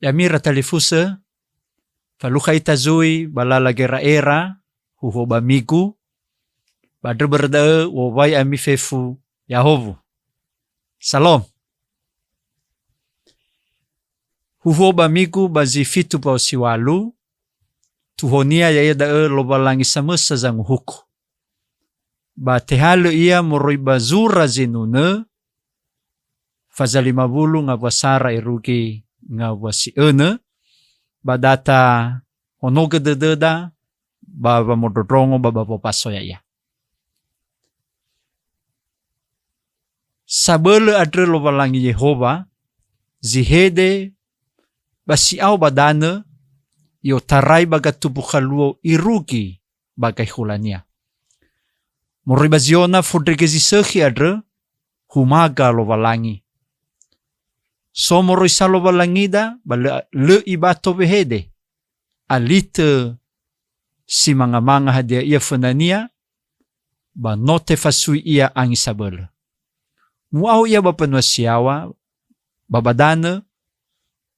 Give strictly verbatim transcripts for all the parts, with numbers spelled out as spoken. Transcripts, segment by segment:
Ya'ami ira talifusö, falukha ita zui ba lala gera'era, huhuo ba migu, ba andrö börö da'ö u'owai ami fefu ya'ahowu. Salom. Huhuo ba migu ba zi fitu mbao si ŵalu, tuhonia ya'ia da'ö Lowalangi samösa zanguhuku. Ba tehalö ia moroi ba zura zinunö, faza lima wulu ngawua sara irugi ngawua si önö, ba data honogö dödöda ba wamondrondrongo ba ba wobaso ya'ia. Sabölö andrö Lowalangi Yehowa, zi hede ba si'ao ba danö, i'otarai ba gatumbukha luo irugi ba gaekhulania. Moroi ba Ziona fondrege zi sökhi andrö, humaga Lowalangi. So moroi sa Lowalangida, ba lö, lö ibato wehede. Alitö si mangamanga hadia ia fönania, ba no tefasui ia angi sabölö. Mu'ao ia ba mbanua si yaŵa, ba ba danö,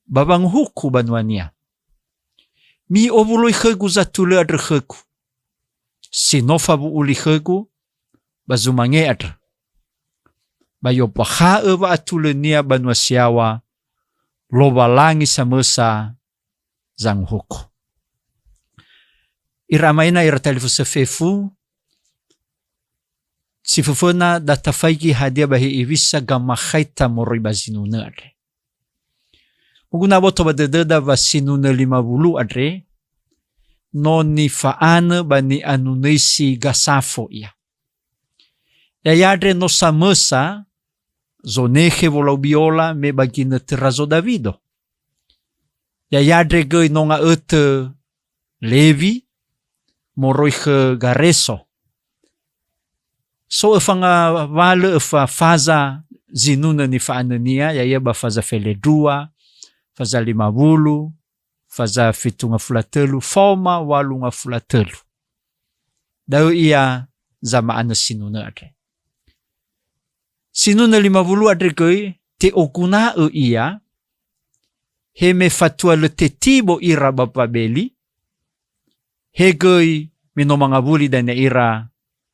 ba wanguhuku banuania. Mi'owuloi khögu zatulö andrö khögu, si no fawu'u li khögu ba zumange andrö. Ba i'ombakha'ö wa'atulönia banua si yaŵa, Lowalangi samösa zanguhuku. Ira ama ina ira talifusö fefu, si föföna da tafaigi hadia ba hewisa gamakhaita moroi ba zinunö andre. Moguna aboto ba dödöda wa sinunö lima wulu andre, no nifa'anö ba ni'anunöisi gasafo ia. Ya'ia andre no samösa zonekhe wolau biola me ba ginötö Razo Dawido. Ya'ia andre göi no nga'ötö Lewi moroi khö Gareso. So öfa ngawalö, öfa faza zinunö nifa'anönia, ya'ia ba faza felendrua, faza lima wulu, faza fitu ngafulu a tölu, faoma walu ngafulu a tölu. Da'ö ia zama'anö sinunö andre. Sinunö lima wulu andre göi te'oguna'ö ia, he me fatua lö tetibo ira ba Babeli, he göi me no mangawuli dania ira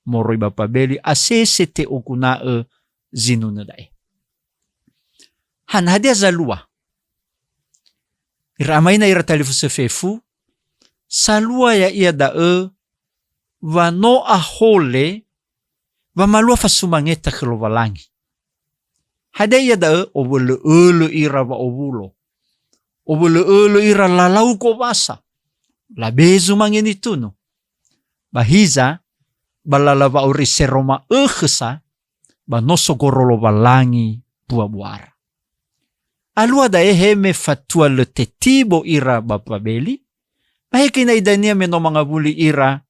moroi ba Babeli, asese te'oguna'ö zinunö da'e. Hana hadia zalua? Ira ama ina ira talifusö fefu, salua ya'ia da'ö wa no ahole wamalua fasumangeta khö Lowalangi. Hadia ia da'ö? Owölö'ölö ira wa'owulo. Owölö'ölö ira lalau gowasa. Labezu mange nitunu. Ba hiza, ba lala wa'auri seroma ökhö sa, ba no sogoro Lowalangi bua-buara. Alua da'e he me fatua lö tetibo ira ba Babeli, ba he göi na'i dania me no mangawuli ira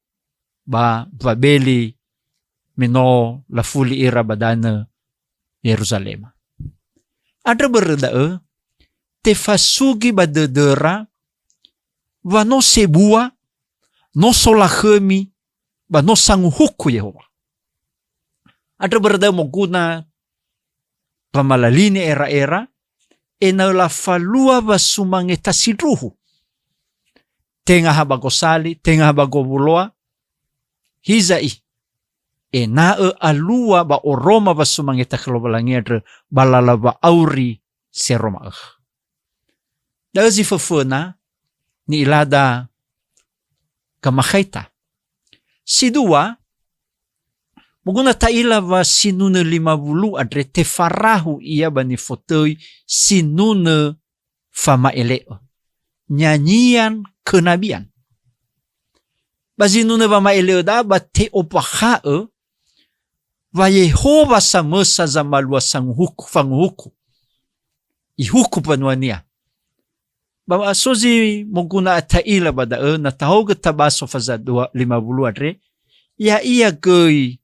ba Babeli me no lafuli ira ba danö Yeruzalema. Andrö börö da'ö, tefasugi ba dödöra wa no sebua, no solakhömi, ba no sanguhuku Yehowa. Andrö börö da'ö moguna wamalalini era'era, ena'ö lafalua wasumangeta sindruhu. Tenga ha ba gosali, tenga ha ba gowuloa, hiza'i, ena'ö alua ba oroma wasumangeta khö Lowalangi andrö ba lala wa'auri seroma ökhö. Da'ö zi föföna ni'ilada gamakhaita. Si dua, moguna ta'ila wa sinunö lima wulu andre tefarahu ia ba nifotöi sinunö fama'ele'ö. Nyanyian kenabian. Ba zinunö wama'ele'ö da'a ba te'ombakha'ö wa Yehowa samösa zamalua sanguhuku, fanguhuku. Ihuku mbanuania. Ba so zi moguna ta'ila ba da'ö, na tahaogö tabaso faza dua, lima wulu andre, ya'ia göi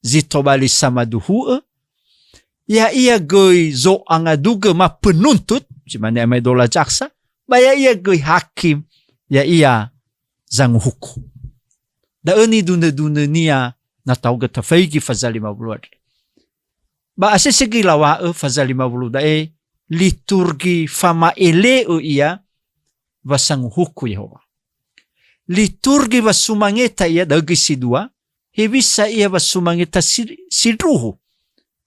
zi tobali samaduhu'ö, ya'ia göi zo'angadugö ma penuntut, zi mane amaedola jaksa, ba ya'ia göi hakim, ya'ia zanguhuku. Da'ö nidunö-dunönia na tahaogö tafaigi faza lima wulu andre. Ba asese göi lawa'ö faza lima wulu da'e, liturgi fama'ele'ö ia wa sanguhuku Yehowa. Liturgi wa sumangeta ia, da'ö göi si dua, hewisa ia wa sumangeta si-, sindruhu,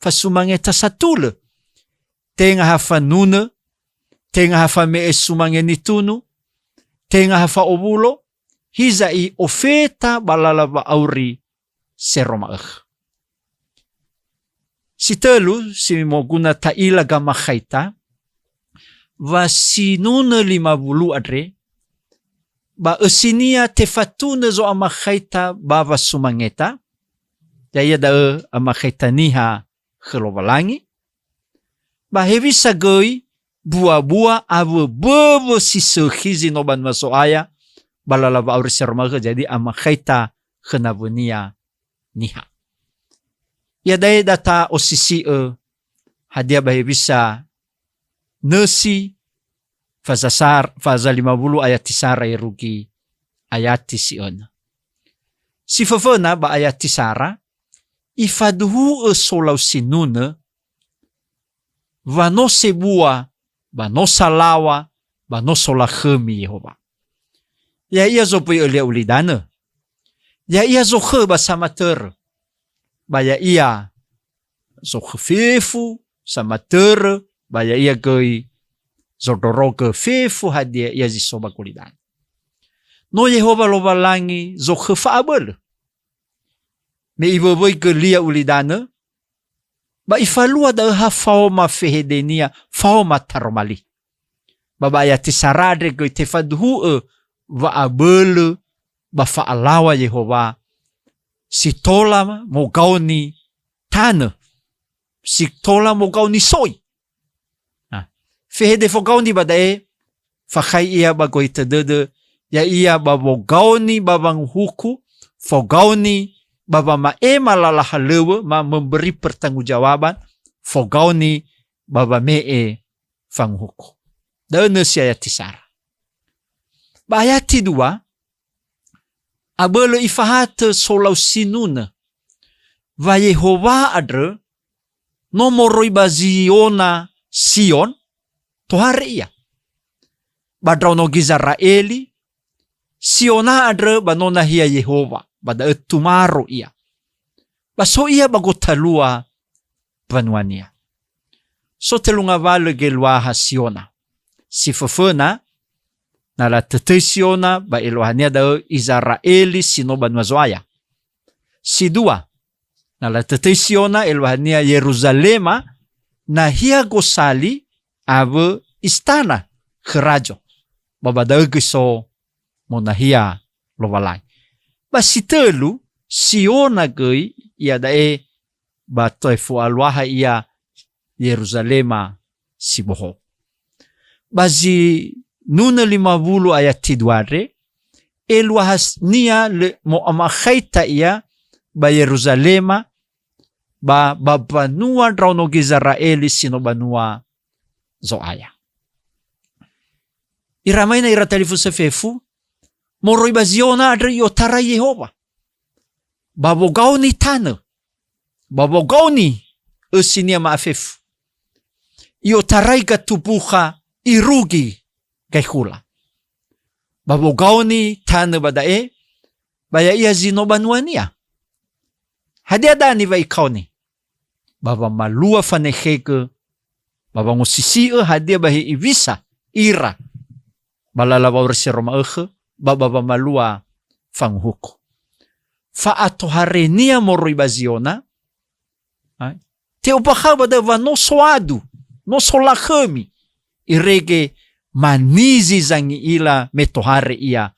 fa sumangeta satulö. Tenga ha fanunö, tenga ha fame'e sumange nitunu, tenga ha fa'owulo, hiza'i ofeta ba lala wa'auri seroma'ökhö. Si tölu si moguna ta'ila gamakhaita, wa sinunö lima wulu andre, ba ösinia tefatunö zo'amakhaita ba wasumangeta, ya'ia da'ö amakhaita niha khö Lowalangi, ba hewisa göi bua-bua awö böwö si sökhi zi no banua Zo'aya, ba lala wa'auri seroma'ökhö, jadi amakhaita khö nawönia niha. Iada'e da ta'osisi'ö hadia ba hewisa nösi faza sar-, faza lima wulu ayati sara irugi ayati si önö. Si föföna ba ayati sara, ifaduhu'ö solau sinunö, wa no sebua, ba no salaŵa, ba no solakhömi Yehowa. Ya'ia zomböi ölia ulidanö. Ya'ia zokhö ba samatörö. Ba ya'ia zokhö fefu, samatörö, ba ya'ia göi zondrorogö fefu hadia ia zi so ba gulidanö. No Yehowa Lowalangi zokhö fa'abölö. Me iwöwöigö lia ulidanö, ba ifalua da'ö ha faoma fehedenia, faoma taroma li. Ba ba ayati sara andre göi tefaduhu'ö wa'abölö ba fa'alaŵa Yehowa si tola mogaoni tanö, si tola mogaoni soi. Nah, fehede fogaoni ba da'e, fakhai ia ba gohitö dödö, ya'ia ba wogaoni ba wanguhuku, fogaoni ba wama'ema lala halöŵö, ma memberi pertanggungjawaban, fogaoni ba wame'e fanguhuku. Da'ö nösi ayati sara. Ba ayati dua, abölö ifahatö solau sinunö, wa Yehowa andrö no moroi ba Ziona, Sion, tohare ia. Ba ndraono Gizera'eli, Siona andrö ba no nahia Yehowa, ba da'ö tumaro ia. Ba so ia ba gotalua mbanuania. So tölu ngawalö geluaha Siona. Si föföna, na latötöi Siona ba eluahania da'ö Izera'eli si no banua Zo'aya. Si dua, na latötöi Siona eluahania Yeruzalema, nahia gosali awö istana khö razo. Ba ba da'ö göi so monahia Lowalangi. Ba si tölu, Siona göi, iada'e ba toe fo'aluaha ia Yeruzalema si bohou. Ba zinunö lima wulu ayati dua andre, eluahania lö mo'amakhaita ia ba Yeruzalema, ba, ba banua ndraono Gizera'eli si no banua Zo'aya. Ira mai na ira talifusö fefu, moroi ba Ziona andrö i'otarai Yehowa. Ba wogaoni tanö, ba wogaoni ösinia ma'afefu. I'otarai gatumbukha irugi gaekhula. Ba wogaoni tanö ba da'e, ba ya'ia zi no banuania. Hadia dani wa ikaoni? Ba wamalua fanekhegö, ba wangosisi'ö hadia ba he'iwisa ira ba lala wa'auri seroma'ökhö, ba ba wamalua fanguhuku. Fa'atoharenia moroi ba Ziona, ha? Te'ombakha'ö ba da'ö wa no soadu, no solakhömi, irege manizi zangi'ila me tohare ia,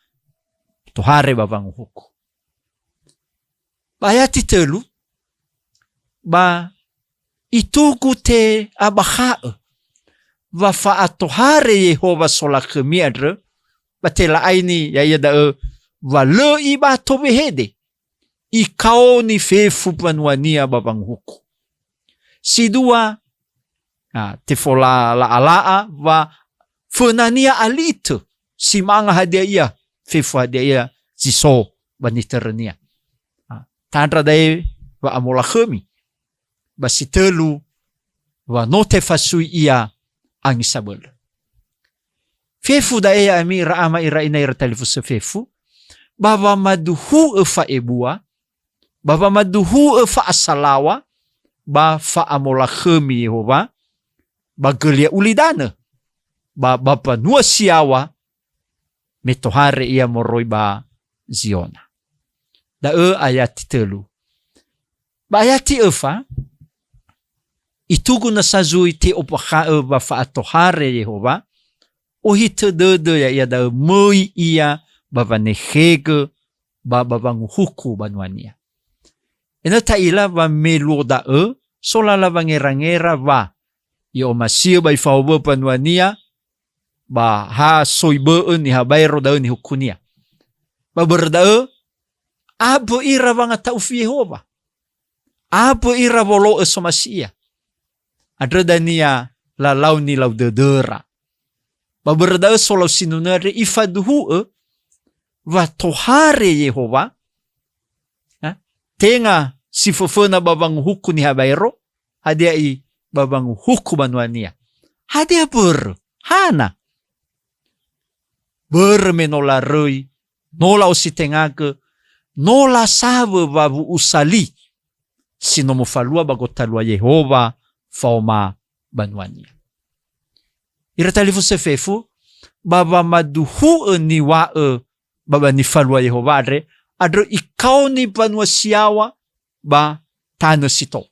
tohare ba wanguhuku. Ba ayati tölu, ba itugu te'abakha'ö wa fa'atohare Yehowa solakhömi andrö, ba tela'aini ya'ia da'ö wa lö ibato wehede, ikaoni fefu mbanuania ba wanguhuku. Si dua, ah, tefolala'ala'a wa fönania alitö si manga hadia ia, fefu hadia ia zi so ba nitörönia. Ah, tandra da'e wa'amolakhömi. Ba si tölu, wa no tefasui ia angi sabölö. Fefu da'e ya'ami ira ama ira ina ira talifusö fefu, ba wamaduhu'ö fa'ebua, ba wamaduhu'ö fa'asalawa, ba fa'amolakhömi Yehowa, ba gölia ulidanö, ba, ba mbanua si yaŵa, me tohare ia moroi ba Ziona. Da'ö ayati tölu. Ba ayati öfa, itugu nasa zui te'ombakha'ö wa fa'atohare Yehowa, ohitö dödö ya'ia da'ö möi ia ba wanekhegö ba, ba wanguhuku banua-Nia. Ena'ö ta'ila wa me luo da'ö, so lala wangerangera wa i'omasi'ö ba ifahowu'ö banua-Nia, ba ha soi bö'ö niha baero da'ö nihukunia. Ba börö da'ö, abö ira wangata'ufi Yehowa. Abö ira wolo'ö somasi Ia. Andrö dania lalau nilau dödöra. Ba börö da'ö solau sinunö andre ifaduhu'ö wa tohare Yehowa, ha? Tenga si föföna ba wanguhuku niha baero, hadia i ba wanguhuku banua-Nia. Hadia börö? Hana? Börö me no laröi, no la'ositengagö, no lasawö wawu'usa li si no mofalua ba gotalua Yehowa faoma banua-Nia. Ira talifusö fefu, ba wamaduhu'ö niŵa'ö ba, ba nifalua Yehowa andre, andrö ikaoni mbanua si yaŵa ba tanö si to.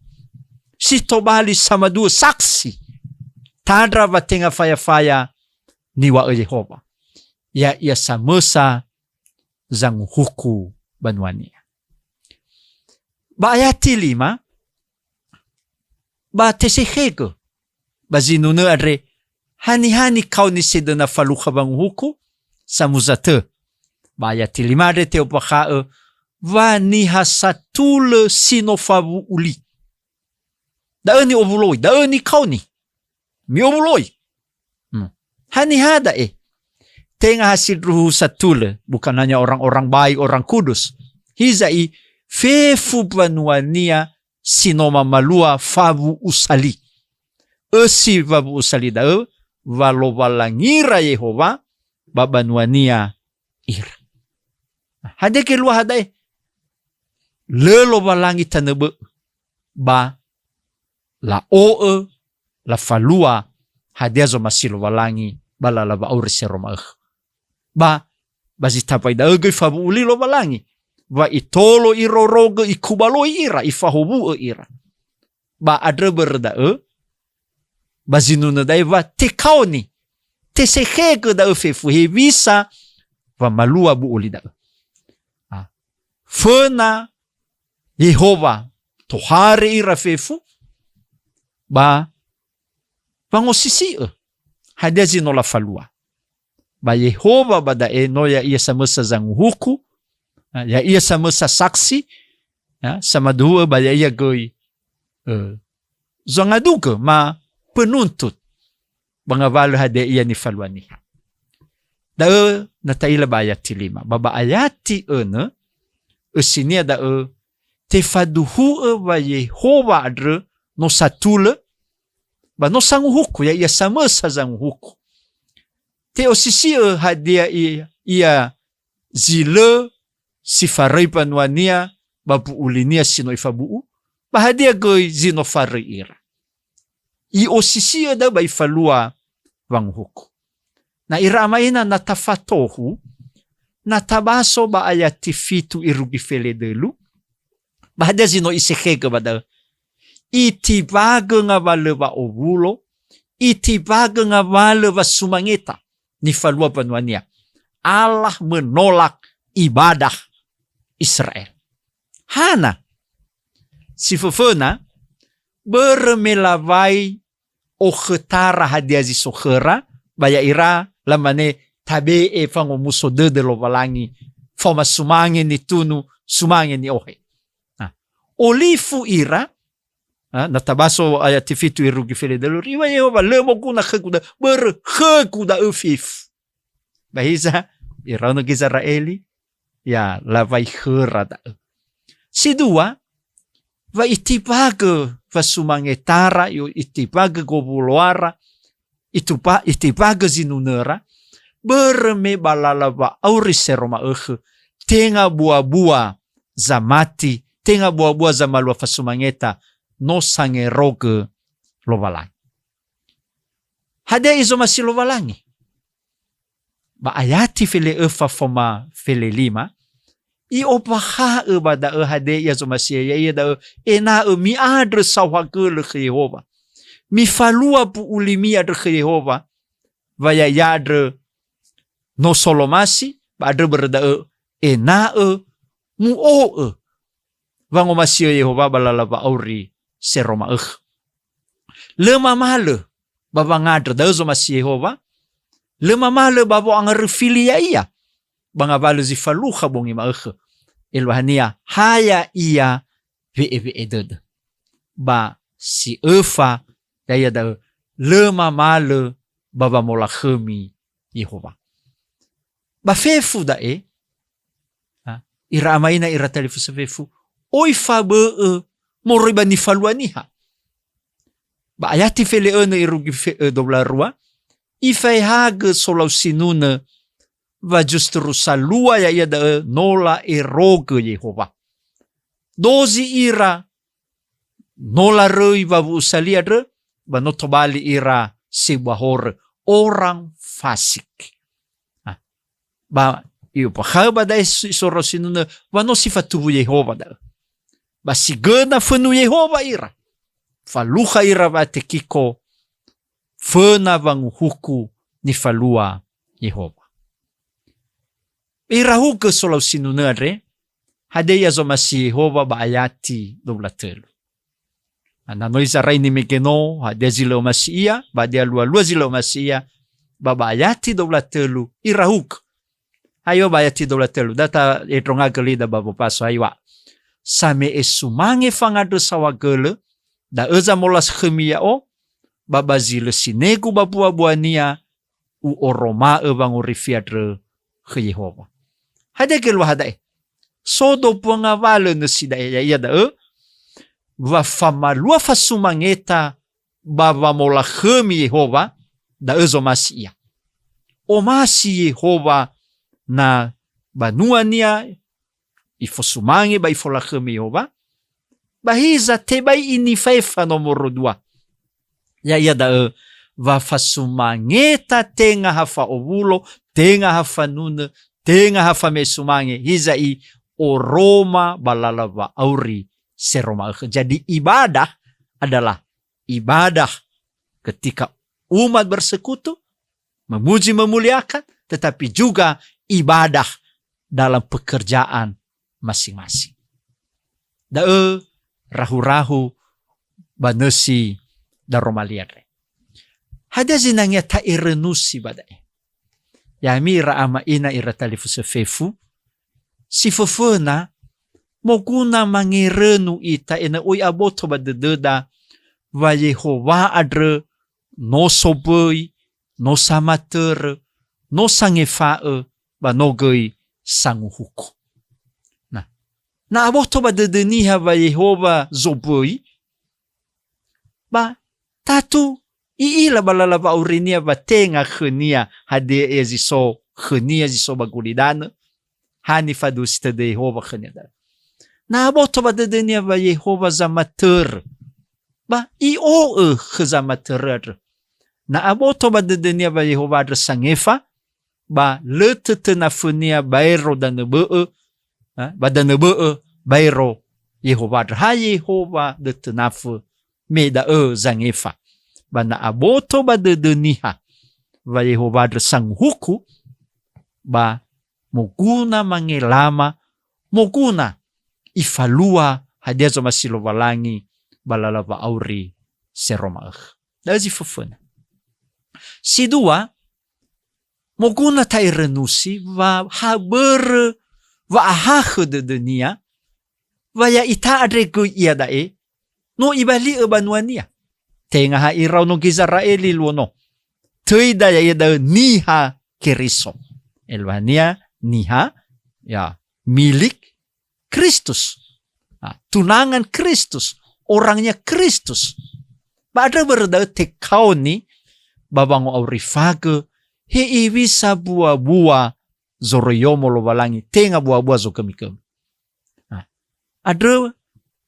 Si tobali samaduhu'ö saksi, tandra wa tenga faya-faya niŵa'ö Yehowa. Ya'ia samösa zanguhuku banua-Nia. Ba ayati lima, ba tesekhegö ba zinunö andre, haniha nikaoni sedöna falukha wanguhuku? Samuza tö. Ba ayati lima andre te'ombakha'ö wa niha satulö si no fawu'u li. Da'ö ni'owuloi, da'ö nikaoni. Mi'owuloi. Hmm. Haniha da'e? Tenga ha sindruhu satulö, bukan hanya orang-orang baik, orang kudus. Hiza'i fefu mbanua-Nia si no mamalua fawu'usa li. Ösi wawu'usa li da'ö, wa Lowalangira Yehowa, ba banua-Nia ira. Hadia gelua ha da'e? Lö Lowalangi tanö bö'ö, ba la'o'ö, lafalua hadia zomasi Lowalangi ba lala wa'auri sero ma'ökhö. Ba, ba zi tambai da'ö göi fawu'u li Lowalangi, wa itolo irorogö, ikubaloi ira, ifahowu'ö ira. Ba andrö börö da'ö, ba zinunö da'e wa tekaoni, tesekhegö da'ö fefu hewisa wamalua bu'u li da'ö. Ah, föna Yehowa tohare ira fefu, ba wangosisi'ö hadia zi no lafalua. Ba Yehowa ba da'e no ya'ia samösa zanguhuku, ya'ia samösa saksi, ya, samaduhu'ö ba ya'ia göi, eh, zangadugö ma penuntut ba ngawalö hadia ia nifalua niha. Da'ö na ta'ila ba ayati lima. Ba, ba ayati önö, ösinia da'ö, tefaduhu'ö wa Yehowa andrö no satulö, ba no sanguhuku, ya'ia samösa zanguhuku. Te'osisi'ö hadia i-, ia zi lö si faröi mbanua-Nia ba bu'u linia si no ifabu'u, ba hadia göi zi no faröi ira. I'osisi'ö da'ö ba ifalua wanguhuku. Na ira ama ina na tafatohu, na tabaso ba ayati fitu irugi feledölu, ba hadia zi no isekhegö ba da'ö? Itimbagö ngawalö wa'owulo, itimbagö ngawalö wasumangeta nifalua mbanua-Nia. Allah menolak ibadah Israel. Hana? Si föföna, börö me lawai okhötara hadia zi so khöra, ba ya'ira lamane tabe'e fangomuso dödö Lowalangi, faoma sumange nitunu, sumange ni'ohe. Nah, olifu ira, ha, na tabaso ayati fitu irugi feledölu, iŵa'ö Yehowa, lö moguna khögu da-, börö khögu da'ö fefu. Ba hiza, iraono Gizera'eli, ya, lawai khöra da'ö. Si dua, wa itimbagö wasumangetara, yo itimbagö gowuloara, itupa-, itimbagö zinunöra, börö me ba lala wa'auri seroma ökhö, tenga bua-bua zamati, tenga bua-bua zamalua fasumangeta, no sangerogö Lowalangi. Hadia i zomasi Lowalangi? Ba ayati fele'öfa foma felelima, i'ombakha'ö ba da'ö hadia ia zomasi ia, ya'ia da'ö, ena'ö mi'andrö saohagölö khö Yehowa. Mifalua mbu'u limi andrö khö Yehowa, wa ya'ia andrö no solomasi, ba andrö börö da'ö ena'ö mu'o'ö wangomasi'ö Yehowa ba lala wa'auri seroma ökhö. Lö mamalö ba wangandrö, da'ö zomasi Yehowa, lö mamalö ba wo'angaröfili ya'ia, ba ngawalö zi falukha bongi ma'ökhö. Eluahania, ha ya'ia we'ewe'e dödö. Ba si öfa, ya'ia da'ö, lö mamalö ba wamolakhömi Yehowa. Ba fefu da'e, ha, ira ama ina, ira talifusö fefu, oi fabö'ö moroi ba nifalua niha. Ba ayati fele'önö irugi fe-, ö, dua wulu a rua, ifahagö solau sinunö wa justru salua ya'ia da'ö no la'erogö Yehowa. Dozi ira no laröi wawu'usa li andrö, ba no tobali ira sebua horö, orang fasik. Ah, ba i'ombakha'ö ba da'e si-, sorau sinunö wa no si fatuwu Yehowa da'ö. Ba si göna fönu Yehowa ira. Falukha ira wa'atekiko, föna wanguhuku nifalua Yehowa. Irahugö solau sinunö andre, hadia ia zomasi Yehowa ba ayati dua wulu a tölu. Na no izarai nimege no, hadia zi lö omasi ia, ba hadia lualua zi lö omasi ia, ba ba ayati dua wulu a tölu, irahugö. Hayo ba ayati dua wulu a tölu, da ta'endrongagö lida ba wopaso, hayo wa. Same'e sumange fangandrö saohagölö, da'ö zamolakhömi ya'o, ba ba zi lö sinegu ba buabuania, u'oroma'ö wangorifi andrö khö Yehowa. Hadia geluaha da'e? So dombua ngawalö nösi da'e, ya'ia da'ö, wa famalua fasumangeta ba wamolakhömi Yehowa, da'ö zomasi ia. Omasi Yehowa na banua-Nia ifosumange ba ifolakhömi Yehowa, ba hiza tebai inifaefa nomoro dua. Ya'ia da'ö, wa fasumangeta tenga ha fa'owulo, tenga ha fanunö, tenga ha fame'e sumange, hiza i'oroma ba lala wa'auri seroma ökhö. Jadi ibadah adalah ibadah ketika umat bersekutu, memuji, memuliakan, tetapi juga ibadah dalam pekerjaan masing-masing. Da'ö rahu-rahu ba nösi daroma li andre. Hadia zinangea ta'erönusi ba da'e? Ya'ami ira ama ina, ira talifusö fefu, si föföna, moguna mangerönu ita ena'ö oi aboto ba dödöda wa Yehowa andrö no somböi, no samatörö, no sangefa'ö, ba no göi sanguhuku. Na, na aboto ba dödö niha wa Yehowa zomböi, ba tatu i'ila ba lala wa'aurinia wa tenga khönia hadia ia zi so khönia, zi so ba gulidanö, ha nifadusi tödö Yehowa khönia da'ö. Na aboto ba dödönia wa Yehowa zamatörö, ba i'o'ö khö zamatörö andrö. Na aboto ba dödönia wa Yehowa andrö sangefa, ba lö tötönafönia baero danö bö'ö, ha, ba danö bö'ö baero Yehowa andrö. Ha Yehowa dötönafö, me da'ö zangefa. Ba na aboto ba dödö niha wa Yehowa andrö sanguhuku, ba moguna mangelama, moguna ifalua hadia zomasi Lowalangi ba lala wa'auri seroma ökhö. Da'ö zi föföna. Si dua, moguna ta'erönusi wa ha börö wa'ahakhö dödönia, wa ya'ita andre göi iada'e no ibali'ö banuania. Tenga ha iraono Gizera'eli luo no. Töida ya'ia da'ö niha Keriso. Eluahania niha, ya, milik Kristus. Ah, tunangan Kristus, orangnya Kristus. Ba andrö börö da'ö tekaoni ba wango'aurifagö, hewisa buabua zoroiyomo Lowalangi, tenga buabua zogömigömi. Nah, andrö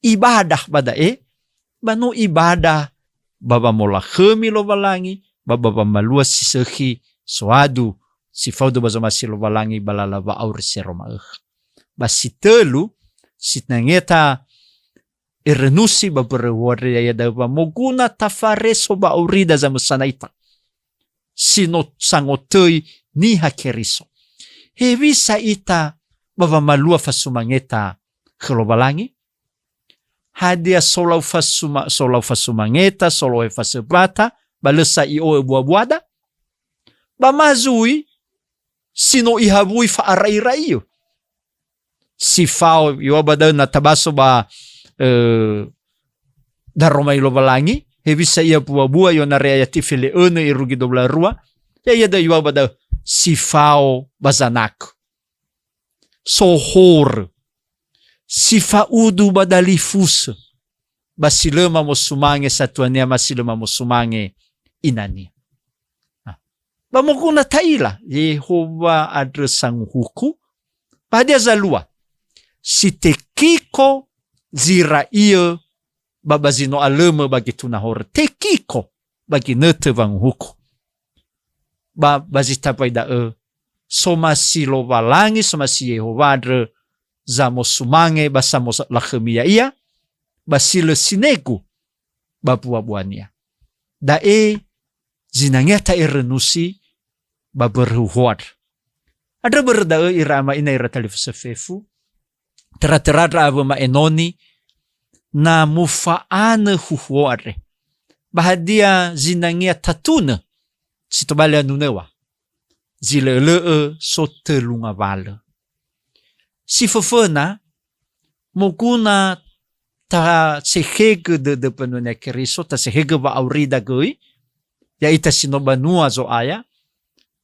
ibadah ba da'e, ba no ibadah ba wamolakhömi Lowalangi, ba, ba wamalua si sökhi soadu, si faudu ba zomasi Lowalangi ba lala wa'auri Seroma Ökhö. Ba si tölu, sinangeta erönusi ba mbörö huhuo andre ya'ia da'ö wa moguna tafareso ba aurida zamösana ita si no sangotöi Niha Keriso. Hewisa ita ba wamalua fasumangeta khö Lowalangi? Hadia solau fasuma-, solau fasumangeta, solohe fasömbata, ba lö sa i'o'ö buabuada? Ba ma zui si no ihawui fa'ara'ira'iö. Si fao, ya'ia ba da'ö na tabaso ba, eh, Daroma Lowalangi, hewisa ia buabua, yona re ayati fele önö irugi dua belas rua, ya'ia da'ö ya'ia ba da'ö, si fao ba zanagö. So horö. Si fa'udu ba dalifusö. Ba si lö mamosumange satuania, ma si lö mamosumange inania. Nah, ba moguna ta'ila, Yehowa andrö sanguhuku, ba hadia zalua? Si tekiko zira'iö ba, ba zi no alömö ba getuna horö. Tekiko ba ginötö wanguhuku. Ba, ba zi tambai da'ö, somasi Lowalangi, somasi Yehowa andrö zamosumange ba samolakhömi ya'ia, ba si lö sinegu ba buabuania. Da'e zinangea ta'erönusi ba mbörö huhuo andrö. Andrö börö da'ö ira ama ina ira talifusö fefu, töra-töra ndra awö ma enoni, na mufa'anö huhuo andre, ba hadia zinangea tatunö si tobali anunöŵa? Zi lö'ö-lö'ö so tölu ngawalö. Si föföna, moguna tasekhegö dödö mbanua Niha Keriso, tasekhegö wa'aurida göi, ya'ita si no banua Zo'aya,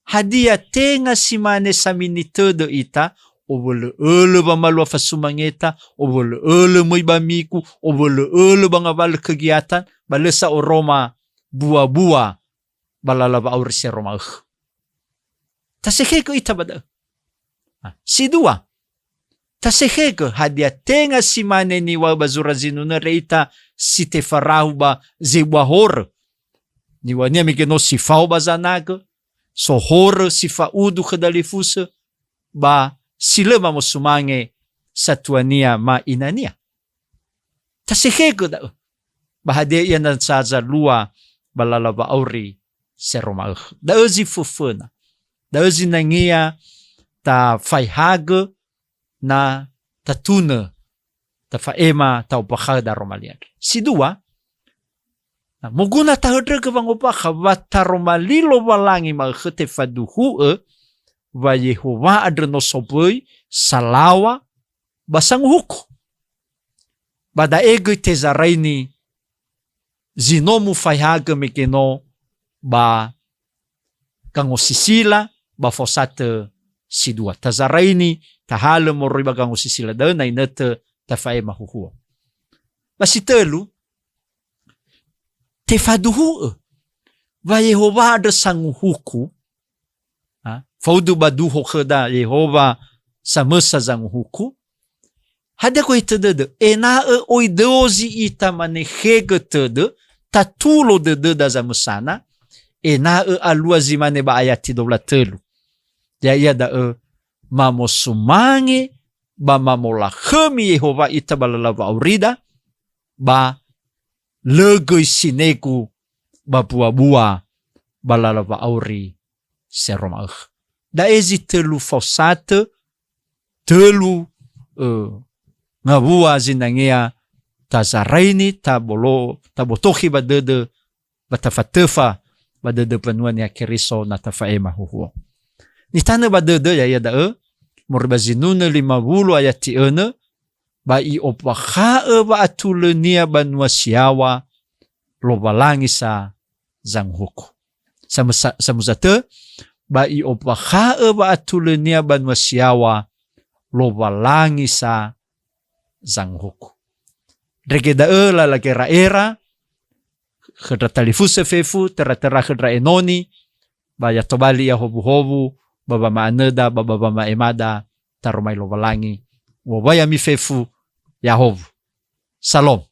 hadia tenga si mane samini tödö ita, owölö-ölö wamalua fasumangeta, owölö-ölö möi ba migu, owölö-ölö ba ngawalö kegiatan, ba lö sa oroma buabua ba lala wa'auri Seroma Ökhö. Tasekhegö ita ba da'ö. Ah, si dua, tasekhegö hadia tenga si mane niŵa'ö ba zura zinunö andre ita si tefarahu ba zebua horö. Niŵa'önia mege no si fao ba zanagö, so horö si fa'udu khö dalifusö, ba si lö mamosumange satuania ma inania. Tasekhegö da'ö. Ba hadia ia na sa zalua ba lala wa'auri Seroma Ökhö. Da'ö zi föföna. Da'ö zinangea tafaehagö na tatunö, tafa'ema, ta'ombakha'ö daroma li andre. Si dua, na moguna tahöndrögö wangombakha wa taroma li Lowalangi ma'ökhö tefaduhu'ö wa Yehowa andrö no somböi, salaŵa, ba sanguhuku. Ba da'e göi tezaraini zi no mufaehagö mege no ba gangosisila ba fosatö si dua. Tazaraini tahalö moroi ba gangosisila da'ö na inötö tafa'ema huhuo. Ba si tölu, tefaduhu'ö wa Yehowa andrö sanguhuku, ha? Faudu ba duho khöda Yehowa samösa zanguhuku. Hadia gohi tödödö? Ena'ö oi dözi ita manekhegö tödö, tatulo dödöda zamösana, ena'ö alua zi mane ba ayati dua wulu a tölu. Ya'ia da'ö, mamosumange ba mamolakhömi Yehowa ita ba lala wa'aurida, ba lö göi sinegu ba buabua ba lala wa'auri Seroma Ökhö. Da'e zi tölu fosatö, tölu, eh, ngawua zinangea tazaraini, tabolo-, tabotokhi ba dödö, ba tafatöfa ba dödö mbanua Niha Keriso na tafa'ema huhuo. Nitanö ba dödö, ya'ia da'ö, moroi ba Zinunö lima wulu ayati önö, ba i'ombakha'ö wa'atulönia banua si yaŵa, Lowalangi sa zanguhuku. Samösa-, samuza tö, ba i'ombakha'ö wa'atulönia banua si yaŵa, Lowalangi sa zanguhuku. Ndrege da'ö lala gera'era, khö ndra talifusö fefu, töra-töra khö ndra enoni, ba ya tobali ia howuhowu, ba wama'anöda, ba, ba wama'emada, taromali Lowalangi. U'owai ami fefu, yahowu. Salom.